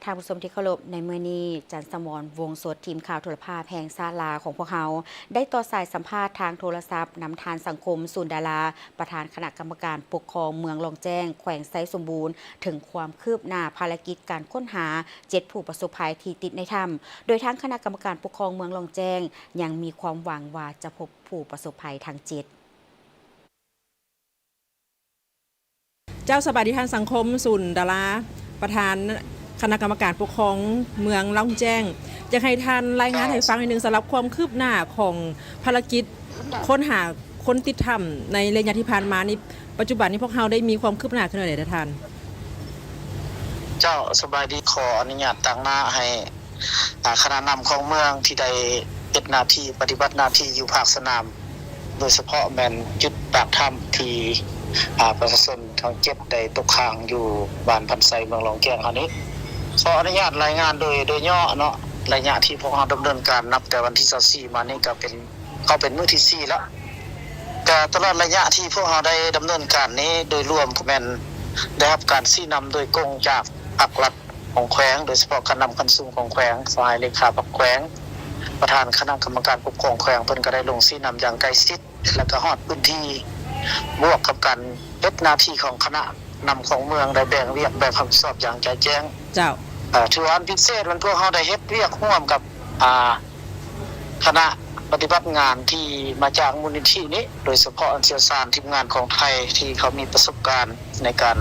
ທ່ານຜູ້ຊົມທີ່ເຄົາລົບ, ໃນມື້ນີ້ ຈັນສະໝອນ ວົງສົດ, ທີມຂ່າວໂທລະພາບແຫ່ງຊາດລາວຂອງພວກເຮົາ ໄດ້ຕໍ່ສາຍສຳພາດທາງໂທລະສັບນຳທ່ານ ສັງຄົມ ສູນດາລາ, ປະທານຄະນະກຳມະການປົກຄອງເມືອງລ່ອງແຈ້ງ ແຂວງໄຊສົມບູນ ເຖິງຄວາມຄືບໜ້າພາລະກິດການຄົ້ນຫາເຈັດຜູ້ປະສົບໄພທີ່ຕິດໃນຖ້ຳ, ໂດຍທາງຄະນະກຳມະການປົກຄອງເມືອງລ່ອງແຈ້ງຍັງມີຄວາມຫວັງວ່າຈະພົບຜູ້ປະສົບໄພທັງເຈັດ. ເຈົ້າ, ສະບາຍດີທ່ານ ສັງຄົມ ສູນດາລາ, ປະທານຄະນະກຳມະການປົກຄອງເມືອງລ່ອງແຈ້ງ. ຢາກໃຫ້ທ່ານລາຍງານໃຫ້ຟັງໜ້ອຍໜຶ່ງ ສຳລັບຄວາມຄືບໜ້າຂອງພາລະກິດຄົ້ນຫາຄົນຕິດຖ້ຳໃນໄລຍະທີ່ຜ່ານມານີ້, ປັດຈຸບັນນີ້ພວກເຮົາໄດ້ມີຄວາມຄືບໜ້າຂຶ້ນແນວໃດທ່ານ? ເຈົ້າ, ສະບາຍດີ. ຂໍອະນຸຍາດຕາງໜ້າໃຫ້ ອາ ຄະນະນຳຂອງເມືອງທີ່ໄດ້ເຮັດໜ້າທີ່ ປະຕິບັດໜ້າທີ່ຢູ່ພາກສະໜາມ, ໂດຍສະເພາະແມ່ນຈຸດປາກຖ້ຳທີ່ ອາ ປະຊາຊົນທັງເຈັດໄດ້ຕົກຄ້າງຢູ່ບ້ານພັນໄຊ ເມືອງລ່ອງແຈ້ງເຮົານີ້. ຂໍອະນຸຍາດລາຍງານໂດຍ ໂດຍຫຍໍ້ເນາະ, ໄລຍະທີ່ພວກເຮົາດຳເນີນການນັບແຕ່ວັນທີຊາວສີ່ມານີ້ກໍເປັນ ເຂົ້າເປັນມື້ທີສີ່ແລ້ວ. ກໍຕະຫຼອດໄລຍະທີ່ພວກເຮົາໄດ້ດຳເນີນການນີ້ ໂດຍລວມກໍແມ່ນໄດ້ຮັບການຊີ້ນຳໂດຍກົງຈາກພາກລັດຂອງແຂວງ, ໂດຍສະເພາະການນຳຂັ້ນສູງຂອງແຂວງ, ສະຫາຍເລຂາພັກແຂວງ, ປະທານຄະນະກຳມະການປົກຄອງແຂວງ ເພິ່ນກໍໄດ້ລົງຊີ້ນຳຢ່າງໃກ້ຊິດ ແລ້ວກໍຮອດພື້ນທີ່, ບວກກັບການເຮັດໜ້າທີ່ຂອງຄະນະນຳຂອງເມືອງ ໄດ້ແບ່ງວຽກແບ່ງຮັບຜິດຊອບຢ່າງແຈ່ມແຈ້ງ. ເຈົ້າ. ເອີ ຖືວ່າອັນພິເສດມັນ ພວກເຮົາໄດ້ເຮັດວຽກຮ່ວມກັບ ອາ ຄະນະປະຕິບັດງານທີ່ມາຈາກມູນນິທິນີ້ ໂດຍສະເພາະອັນຊ່ຽວຊານທີມງານຂອງໄທທີ່ເຂົາມີປະສົບການໃນການ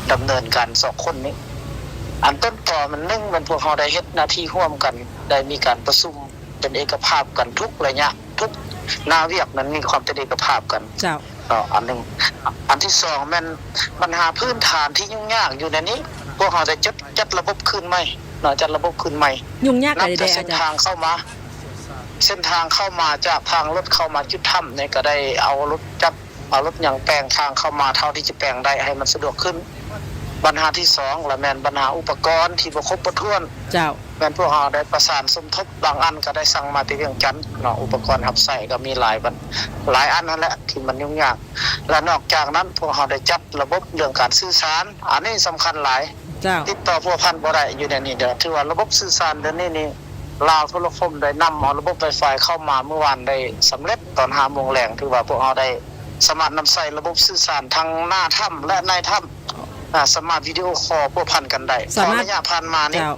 ດຳເນີນການຊອກຄົ້ນນີ້. ອັນຕົ້ນຕໍມັນ ໜຶ່ງ ແມ່ນພວກເຮົາໄດ້ເຮັດໜ້າທີ່ຮ່ວມກັນ, ໄດ້ມີການປະຊຸມເປັນເອກະພາບກັນທຸກໄລຍະ, ທຸກໜ້າວຽກນັ້ນມີຄວາມເປັນເອກະພາບກັນ. ເຈົ້າ. ເນາະ ອັນໜຶ່ງ. ອັນທີສອງແມ່ນບັນຫາພື້ນຖານທີ່ຫຍຸ້ງຍາກຢູ່ໃນນີ້, ພວກເຮົາໄດ້ຈັດ ຈັດລະບົບຄືນໃໝ່ເນາະ, ຈັດລະບົບຄືນໃໝ່. ຫຍຸ້ງຍາກແນວໃດ? ນັບແຕ່ເສັ້ນທາງເຂົ້າມາ, ເສັ້ນທາງເຂົ້າມາຈາກທາງລົດເຂົ້າມາຈຸດຖ້ຳນີ້ ກໍໄດ້ເອົາລົດຈັກ ເອົາລົດຫຍັງແປງທາງເຂົ້າມາເທົ່າທີ່ຈະແປງໄດ້ໃຫ້ມັນສະດວກຂຶ້ນ. ບັນຫາທີສອງລະແມ່ນບັນຫາອຸປະກອນທີ່ບໍ່ຄົບບໍ່ຖ້ວນ. ເຈົ້າ. ແມ່ນພວກເຮົາໄດ້ປະສານສົມທົບ, ບາງອັນກໍໄດ້ສັ່ງມາແຕ່ວຽງຈັນເນາະ, ອຸປະກອນຮັບໃຊ້ກໍມີຫຼາຍບັນ ຫຼາຍອັນຫັ້ນແຫຼະທີ່ມັນຫຍຸ້ງຍາກ. ແລະ ນອກຈາກນັ້ນ ພວກເຮົາໄດ້ຈັດລະບົບເລື່ອງການສື່ສານ, ອັນນີ້ສຳຄັນຫຼາຍ. ເຈົ້າ. ຕິດຕໍ່ພົວພັນບໍ່ໄດ້ຢູ່ໃນນີ້ເດີ. ຖືວ່າລະບົບສື່ສານດຽວນີ້ນີ້ ລາວໂທລະຄົມໄດ້ນຳເອົາລະບົບໄວຟາຍເຂົ້າມາມື້ວານໄດ້ສຳເລັດຕອນຫ້າໂມງແລງ. ຖືວ່າພວກເຮົາໄດ້ສາມາດນຳໃຊ້ລະບົບສື່ສານທັງໜ້າຖ້ຳ ແລະ ໃນຖ້ຳ, ອາ ສາມາດວິດີໂອຄໍພົວພັນກັນໄດ້. ສາມາດ ເພາະໄລຍະຜ່ານມານີ້ ເຈົ້າ.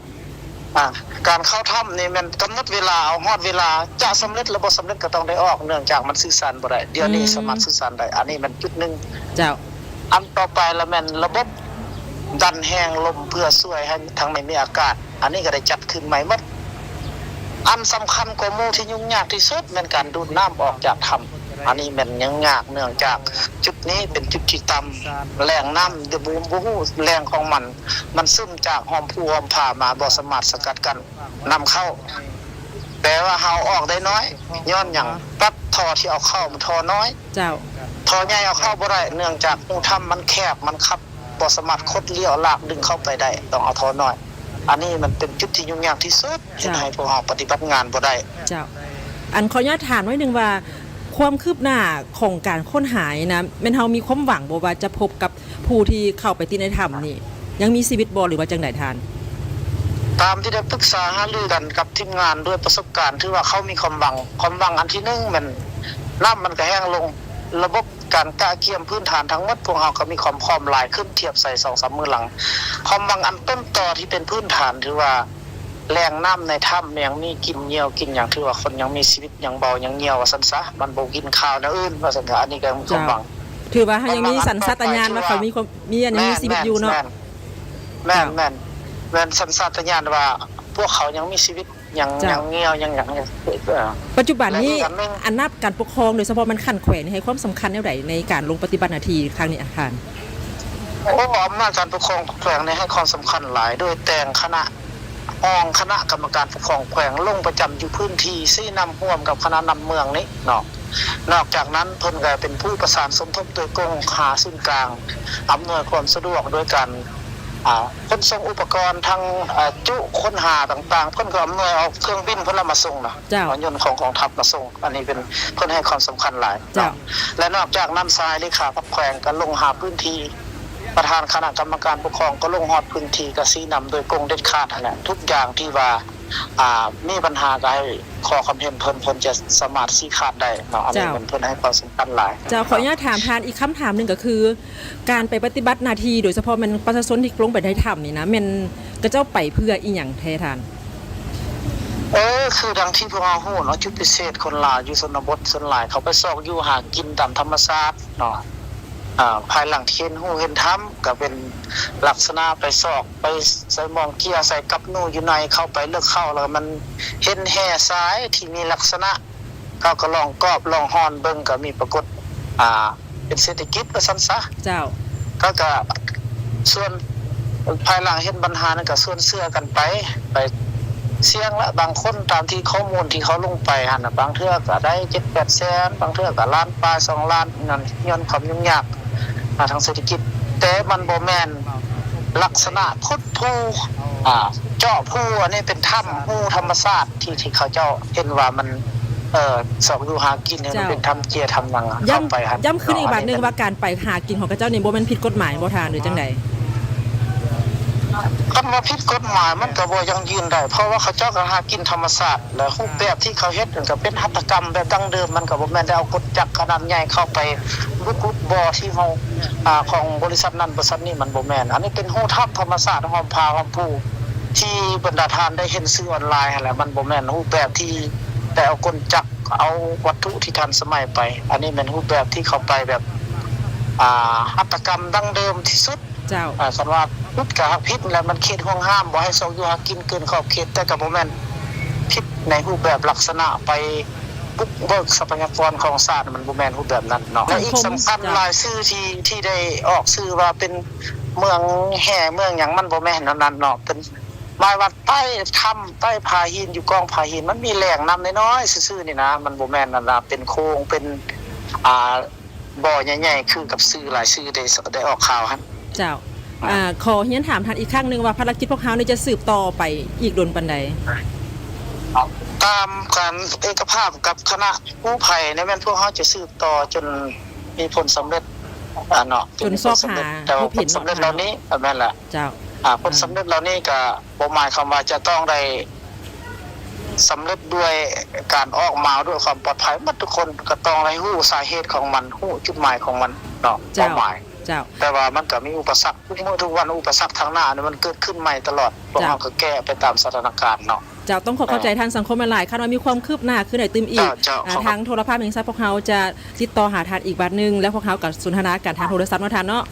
ອາ ການເຂົ້າຖ້ຳນີ້ແມ່ນກຳນົດເວລາເອົາ, ຮອດເວລາຈະສຳເລັດ ຫຼື ບໍ່ສຳເລັດກໍຕ້ອງໄດ້ອອກ, ເນື່ອງຈາກມັນສື່ສານບໍ່ໄດ້. ດຽວນີ້ ອືມ ສາມາດສື່ສານໄດ້, ອັນນີ້ແມ່ນຈຸດໜຶ່ງ. ເຈົ້າ. ອັນຕໍ່ໄປລະແມ່ນລະບົບດັນແຮງລົມ ເພື່ອຊ່ວຍໃຫ້ທາງໃນມີອາກາດ, ອັນນີ້ກໍໄດ້ຈັດຄືນໃໝ່ໝົດ. ອັນສຳຄັນກວ່າໝູ່ທີ່ຫຍຸ້ງຍາກທີ່ສຸດແມ່ນການດູດນ້ຳອອກຈາກຖ້ຳ, ອັນນີ້ແມ່ນຫຍຸ້ງຍາກ ເນື່ອງຈາກຈຸດນີ້ເປັນຈຸດທີ່ຕ່ຳ, ແຫຼ່ງນ້ຳບໍ່ ບໍ່ຮູ້ແຫຼ່ງຂອງມັນ, ມັນຊຶມຈາກຮ່ອມພູຮ່ອມຜາມາ ບໍ່ສາມາດສະກັດກັ້ນ ນຳເຂົ້າ. ແປວ່າເຮົາອອກໄດ້ໜ້ອຍ. ຍ້ອນຫຍັງ? ຕັດທໍ່ທີ່ເອົາເຂົ້າມັນທໍ່ນ້ອຍ. ເຈົ້າ. ທໍ່ໃຫຍ່ເອົາເຂົ້າບໍ່ໄດ້, ເນື່ອງຈາກຮູຖ້ຳມັນແຄບ, ມັນຄັບ, ບໍ່ສາມາດຄົດລ້ຽວລາກດຶງເຂົ້າໄປໄດ້, ຕ້ອງເອົາທໍ່ນ້ອຍ. ອັນນີ້ມັນເປັນຈຸດທີ່ຫຍຸ້ງຍາກທີ່ສຸດ, ເຮັດໃຫ້ພວກເຮົາປະຕິບັດງານບໍ່ໄດ້. ເຈົ້າ. ອັນ ຂໍອະນຸຍາດຖາມໜ້ອຍໜຶ່ງວ່າ ຄວາມຄືບໜ້າຂອງການຄົ້ນຫານີ້ນະ ແມ່ນເຮົາມີຄວາມຫວັງບໍ່ວ່າຈະພົບກັບ ຜູ້ທີ່ເຂົ້າໄປຕິດໃນຖ້ຳນີ້ຍັງມີຊີວິດບໍ່ ຫຼືວ່າຈັ່ງໃດທ່ານ? ຕາມທີ່ໄດ້ປຶກສາຫາລືກັນກັບທີມງານດ້ວຍປະສົບການ ຖືວ່າເຂົາມີຄວາມຫວັງ. ຄວາມຫວັງອັນທີໜຶ່ງແມ່ນນ້ຳມັນກະແຫ້ງລົງ, ລະບົບການກະກຽມພື້ນຖານທັງໝົດ ພວກເຮົາກໍມີຄວາມພ້ອມຫຼາຍຂຶ້ນທຽບໃສ່ສອງສາມມື້ຫຼັງ. ຄວາມຫວັງອັນຕົ້ນຕໍທີ່ເປັນພື້ນຖານ ຖືວ່າ ແຫຼ່ງນ້ຳໃນຖ້ຳຍັງມີກິນຍ່ຽວກິນຫຍັງ, ຖືວ່າຄົນຍັງມີຊີວິດ ຍັງເບົາຍັງຍ່ຽວວ່າຊັ້ນຊະ, ມັນບໍ່ກິນຄາວແນວອື່ນວ່າຊັ້ນຊະ. ອັນນີ້ກໍມີຄວາມຫວັງ. ເຈົ້າ. ຖືວ່າເຮົາຍັງມີສັນຊາດຕະຍານວ່າເຂົາມີຄວາມ ມີອັນ ຍັງມີຊີວິດຢູ່ເນາະ. ແມ່ນ ແມ່ນ ແມ່ນ ແມ່ນ ແມ່ນ ແມ່ນສັນຊາດຕະຍານວ່າພວກເຂົາຍັງມີຊີວິດ, ຍັງ ເຈົ້າ ຍັງຍ່ຽວ ຍັງຫຍັງ. ເອີ ປັດຈຸບັນນີ້ ແລະ ອີກອັນໜຶ່ງ ອຳນາດການປົກຄອງ ໂດຍສະເພາະແມ່ນຂັ້ນແຂວງນີ້ ໃຫ້ຄວາມສຳຄັນແນວໃດໃນການລົງປະຕິບັດໜ້າທີ່ຄັ້ງນີ້ ທ່ານ? ໂອ້ ອຳນາດການປົກຄອງຂອງແຂວງນີ້ໃຫ້ຄວາມສຳຄັນຫຼາຍ, ໂດຍແຕ່ງຄະນະ ຮອງຄະນະກຳມະການປົກຄອງແຂວງລົງປະຈຳຢູ່ພື້ນທີ່, ຊີ້ນຳຮ່ວມກັບຄະນະນຳເມືອງນີ້ເນາະ. ນອກຈາກນັ້ນ ເພິ່ນກໍເປັນຜູ້ປະສານສົມທົບໂດຍກົງຫາສູນກາງ, ອຳນວຍຄວາມສະດວກໂດຍການ ອ່າ ຂົນສົ່ງອຸປະກອນທັງ ເອີ ຈຸຄົ້ນຫາຕ່າງໆ, ເພິ່ນກໍອຳນວຍເອົາເຄື່ອງບິນເພິ່ນລະມາສົ່ງນະ, ເຈົ້າ ເອົາຍົນຂອງກອງທັບມາສົ່ງ. ອັນນີ້ເປັນ ເພິ່ນໃຫ້ຄວາມສຳຄັນຫຼາຍເນາະ. ເຈົ້າ. ແລະ ນອກຈາກນັ້ນ ສະຫາຍເລຂາພັກແຂວງກໍລົງຫາພື້ນທີ່ ປະທານຄະນະກຳມະການປົກຄອງກໍລົງຮອດພື້ນທີ່ ກໍຊີ້ນຳໂດຍກົງເດັດຂາດຫັ້ນແຫຼະ. ທຸກຢ່າງທີ່ວ່າ ອ່າ ມີບັນຫາກໍໃຫ້ຂໍຄວາມເຫັນເພິ່ນ, ເພິ່ນຈະສາມາດຊີ້ຂາດໄດ້ເນາະ. ອັນນີ້ ເຈົ້າ ແມ່ນເພິ່ນໃຫ້ຄວາມສຳຄັນຫຼາຍ. ເຈົ້າ ຂໍອະນຸຍາດຖາມທ່ານອີກຄຳຖາມໜຶ່ງ ກໍຄືການໄປປະຕິບັດໜ້າທີ່ ໂດຍສະເພາະແມ່ນປະຊາຊົນທີ່ລົງໄປໃນຖ້ຳນີ້ນະ ແມ່ນເຂົາເຈົ້າໄປເພື່ອອີ່ຫຍັງແທ້ທ່ານ? ເອີ ຄືດັ່ງທີ່ພວກເຮົາຮູ້ເນາະ, ຈຸດພິເສດຄົນລາວຢູ່ຊົນນະບົດສ່ວນຫຼາຍ ເຂົາໄປຊອກຢູ່ຫາກິນຕາມທຳມະຊາດເນາະ. ອາ ພາຍຫຼັງທີ່ເຫັນຮູເຫັນຖ້ຳ ກໍເປັນລັກສະນະໄປຊອກ ໄປໃສ່ມອງເກຍ ໃສ່ກັບໜູຢູ່ໃນ ເຂົ້າໄປເລິກເຂົ້າ ແລ້ວມັນເຫັນແຮ່ຊາຍທີ່ມີລັກສະນະ ເຂົາກໍລອງກອບລອງຮ່ອນເບິ່ງ ກໍມີປາກົດ ອ່າ ເປັນເສດຖະກິດວ່າຊັ້ນຊະ. ເຈົ້າ. ເຂົາກໍຊວນ ພາຍຫຼັງເຫັນບັນຫານັ້ນກໍຊວນເຊື່ອກັນໄປ ໄປສ່ຽງລະ. ບາງຄົນຕາມທີ່ຂໍ້ມູນທີ່ເຂົາລົງໄປຫັ້ນນະ ບາງເທື່ອກໍໄດ້ເຈັດແປດແສນ ບາງເທື່ອກໍລ້ານປາຍສອງລ້ານ ນັ້ນຍ້ອນຄວາມຫຍຸ້ງຍາກ ອ່າ ທາງເສດຖະກິດ. ແຕ່ມັນບໍ່ແມ່ນລັກສະນະຂຸດພູ ອ່າ ເຈາະພູ. ອັນນີ້ເປັນຖ້ຳຮູທຳມະຊາດ ທີ່ ທີ່ເຂົາເຈົ້າເຫັນວ່າມັນ ເອີ ຊອກຢູ່ຫາກິນ ເຈົ້າ ມັນເປັນຖ້ຳເຈຍຖ້ຳຫຍັງ ຢ້ຳ ເຂົ້າໄປຫັ້ນ ຢ້ຳຄືນອີກບາດໜຶ່ງວ່າ ການໄປຫາກິນຂອງເຂົາເຈົ້ານີ້ບໍ່ແມ່ນຜິດກົດໝາຍບໍ່ທ່ານ ຫຼືຈັ່ງໃດ? ຄັນວ່າຜິດກົດໝາຍມັນກໍບໍ່ຢັ້ງຢືນໄດ້ ເພາະວ່າເຂົາເຈົ້າກໍຫາກິນທຳມະຊາດ ແລະ ຮູບແບບທີ່ເຂົາເຮັດນັ້ນກໍເປັນຫັດຖະກຳແບບດັ້ງເດີມ. ມັນກໍບໍ່ແມ່ນໄດ້ເອົາກົນຈັກຂະໜາດໃຫຍ່ເຂົ້າໄປບຸກລຸກບໍ່ທີ່ເຮົາ ອ່າ ຂອງບໍລິສັດນັ້ນບໍລິສັດນີ້ ມັນບໍ່ແມ່ນ. ອັນນີ້ເປັນຮູຖ້ຳທຳມະຊາດ ຫອມຜາຫອມພູ ທີ່ບັນດາທ່ານໄດ້ເຫັນສື່ອອນລາຍຫັ້ນແຫຼະ. ມັນບໍ່ແມ່ນຮູບແບບທີ່ໄດ້ເອົາກົນຈັກ ເອົາວັດຖຸທີ່ທັນສະໄໝໄປ. ອັນນີ້ແມ່ນຮູບແບບທີ່ເຂົາໄປແບບ ອ່າ ຫັດຖະກຳດັ້ງເດີມທີ່ສຸດ. ເຈົ້າ. ອ່າ ຄັນວ່າຜິດກໍຮັກຜິດແຫຼະ ມັນເຂດຫ່ວງຫ້າມ ບໍ່ໃຫ້ຊອກຢູ່ຫາກິນເກີນຂອບເຂດ ແຕ່ກໍບໍ່ແມ່ນຜິດໃນຮູບແບບລັກສະນະໄປບຸກເບີກຊັບພະຍາກອນຂອງຊາດ ມັນບໍ່ແມ່ນຮູບແບບນັ້ນເນາະ. ແລະ ອີກສຳຄັນ ເຈົ້າ ຫຼາຍຊື່ທີ່ ທີ່ໄດ້ອອກຊື່ວ່າເປັນເມືອງແຮ່ເມືອງຫຍັງ ມັນບໍ່ແມ່ນແນວນັ້ນເນາະ. ເປັນ ໝາຍວ່າໃຕ້ຖ້ຳ ໃຕ້ຜາຫີນ ຢູ່ກອງຜາຫີນ ມັນມີແຫຼ່ງນ້ຳນ້ອຍໆຊື່ໆນີ້ນະ. ມັນບໍ່ແມ່ນອັນວ່າເປັນໂຂງ ເປັນ ອ່າ ບໍ່ໃຫຍ່ໆ ຄືກັບສື່ຫຼາຍຊື່ໄດ້ ໄດ້ອອກຂ່າວຫັ້ນ. ເຈົ້າ. ອ່າ ອ່າ ຂໍຮຽນຖາມທ່ານອີກຄັ້ງໜຶ່ງວ່າ ພາລະກິດພວກເຮົານີ້ຈະສືບຕໍ່ໄປອີກດົນປານໃດ? ຕາມການເອກະພາບກັບຄະນະກູ້ໄພນີ້ ແມ່ນພວກເຮົາຈະສືບຕໍ່ຈົນມີຜົນສຳເລັດ ອ່າ ເນາະ ຈົນຊອກຫາ ພົບເຫັນ ຜົນສຳເລັດເຫຼົ່ານີ້. ອ່າ ແມ່ນລະ. ເຈົ້າ. ອ່າ ຜົນສຳເລັດເຫຼົ່ານີ້ກໍບໍ່ໝາຍຄວາມວ່າຈະຕ້ອງໄດ້ສຳເລັດດ້ວຍການອອກມາດ້ວຍຄວາມປອດໄພໝົດທຸກຄົນ, ກໍຕ້ອງໄດ້ຮູ້ສາເຫດຂອງມັນ, ຮູ້ຈຸດໝາຍຂອງມັນເນາະ, ເປົ້າໝາຍ. ເຈົ້າ. ແຕ່ວ່າມັນກໍມີອຸປະສັກທຸກມື້ທຸກວັນ, ອຸປະສັກທາງໜ້ານີ້ມັນເກີດຂຶ້ນໃໝ່ຕະຫຼອດ, ພວກເຮົາກໍແກ້ໄປຕາມສະຖານະການເນາະ. ເຈົ້າ. ຕ້ອງຂໍຂອບໃຈທ່ານສັງຄົມຫຼາຍໆ, ຄັນວ່າມີຄວາມຄືບໜ້າຄືໃນຕື່ມອີກ, ທາງໂທລະພາບແຫ່ງຊາດພວກເຮົາຈະຕິດຕໍ່ຫາທ່ານອີກບາດໜຶ່ງ ແລ້ວພວກເຮົາກໍສົນທະນາກັນທາງໂທລະສັບເນາະທ່ານເນາະ.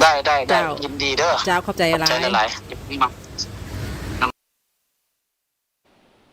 ໄດ້ໆ ຍິນດີເດີ. ເຈົ້າ. ຂອບໃຈຫຼາຍ.